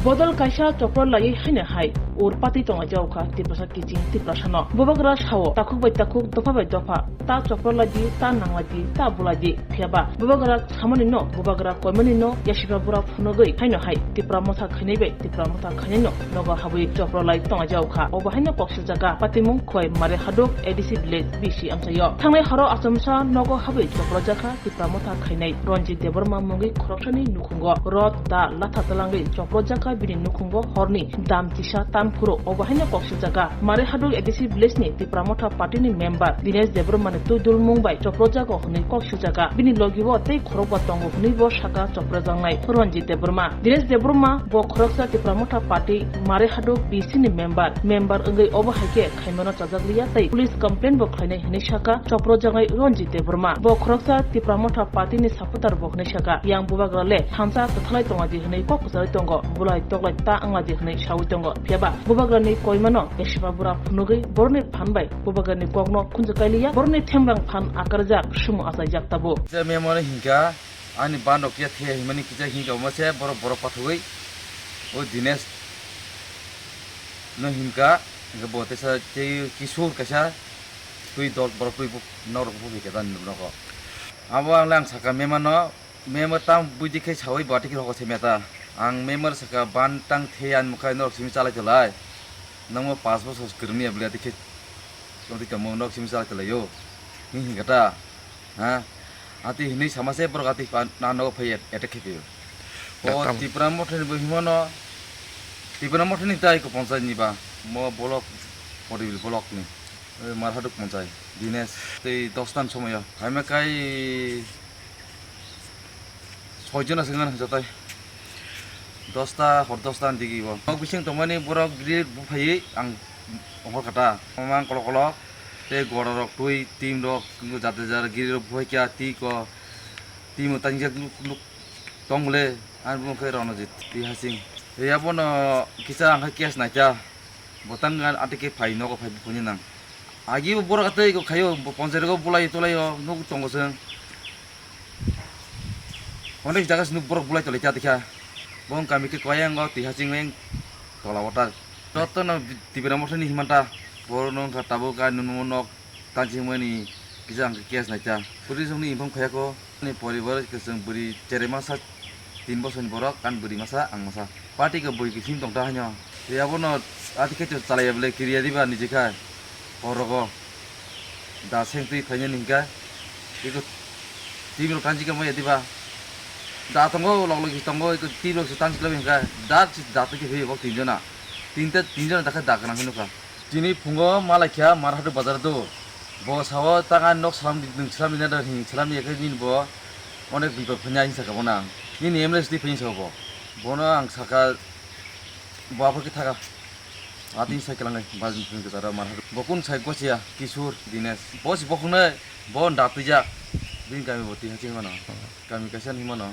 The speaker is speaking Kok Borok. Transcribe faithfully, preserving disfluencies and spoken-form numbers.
Bodol kaisa chopro laiwi haino hai ur patwi tonglaijak kha Tiprasa kiching Tiprasano. Bubagra sao takhuk bai takhuk, dopha bai dopha, ta chopro lai di, ta nang lai di, ta bulai di. Phiya ba bubagra samani no, bubagra koimani no yasiba bura phunugwi haino hai Tipra Motha khainai bai Tipra Motha khainai no nogo habwi chopro lai tonglaijak kha. Obo haino kok sujak kha patimung Khowai Mare Haduk A D C village B C amchaio. Thangnai horo achomsa nogo habwi chopro jak kha Tipra Motha khainai Ranjit Debbarma mungwi khoroksani nukhungo rot da latha talangwi chopro jak kha bini nukhungo horni dam kisa tan phuru. Obo haino kok sujak kha Mare Haduk A D C village ni Tipra Motha party ni member Dinesh Debbarma ni twi dul mung bai chopro jago hwnwi kok sujak kha. Bini logi o tei khorokba tongo hwnwi bo saka chopro jaknai Ranjit Debbarma. Dinesh Debbarma bo khoroksa Tipra Motha party Mare Haduk B C ni member, member wngwi obo hai khe khaimano chajak liya tei police complaint bo khlainai hwnwi saka chopro jaknai Ranjit Debbarma. Bo khoroksa Tipra Motha party ni supporter bo hwnwi saka, yang bubagra le thansa kwthalai tonglaidi hwnwi kok kwcharwi tongo, bulai toklai ta wnglaidi hwnwi saui tongo. Phiya ba bubagra ni koimano yasiba bura phunugwi boroni phan bai bubagra ni kok no khunju kai liya, boroni themrang phan akarjak sumo achaijak tabuk. Je memori hinkha ani ban rok ya the himani kisa hinkha omo se borok borok pathogwi o Dinesh no hinkha, hinkha bo tesa tei Kishore kaisa twi dol borok twi buk norok buk khe dan nogo. Abo ang lang saka memano, memar tam buidi khe sawi bati khe rokho se meta. Ang memar saka ban tang the an mukhai norok simi chalai tolai. Nangmo pas bosor kwrwngni ya bwlai dikhe tongtwi tongmo norok simi chalai tolai yo. Hinkha ta. Ha? Ati hinwi sama se borok ati pa-, na nogo phai attack khe phio. O Daktam. Tipra Mothani bo himano, Tipra Mothani tai ko ponchayat ni ba, mo block, Poribil block ni, eh, Marhaduk ponchayat, Dinesh, tei dos tan somoyo. Phaima kai soi jona se ngan hwnkhe tai. Dosta, hor dosta ni digi bo. Nok bising tongmani borok giri buphaiwi ang hor kha ta. Mamang kolok kolok, tei gora rok twi, tim rok, jate jara giri rok buphai kha, twi ko, tim o tangjak nuk, nuk tong le, ang bo khe Ronojit, twi hasing. Tei abono kisa ang khe case naikha, bo tang atike phai nogo phai buphai ni nang. Agi bo borok tei ko khaio, bo ponchai rogo bulai tolai o, nuk tongo chwng. Onek jaga se nuk borok bulai tolai cha tikha. Bo wng kami khe koyang o twi haching wng tola o ta. Joto no Tipra Mothani himanta. Borok no wngkha tabuk a nunu nok tanching mani kisa ang khe case naikha. Police rok ni inform khaya kho. Ni poribar kwchwng bwrwi cherai masa tin bosor ni borok, ani bwrwi masa ang masa. Party khe bui kisim tong ta haino. Tei abono ati khe chalaiya bwle kiriya diba niji khai. Hor rogo da seng twi phainani hinkha. Iko team rok tansi khe maya diba. Da tongo log log tongo iko team rok se tansi khlai hinkha. Da se da twi khe phai bo tin jona. Tinta tin jona da khe da kana hinukha. Tini phungo malaikha Marhatu bazar do. Bo sao tang ani nok salam di, nwng salam di na da hing salam ya khe nini bo onek bipad phanya hinsa kha bono ang. Nini M L A sidi phanya sa bo. Bono ang saka bo aphor khe thaga. Ati sai kwlangnai bazar ni phung kwcharo Marhatu. Bo kun sai gosia Kishore Dinesh. Bo si bokhungnai bo da twijak. Bini kami bo twi haching mano. Kami kaisa ni mano.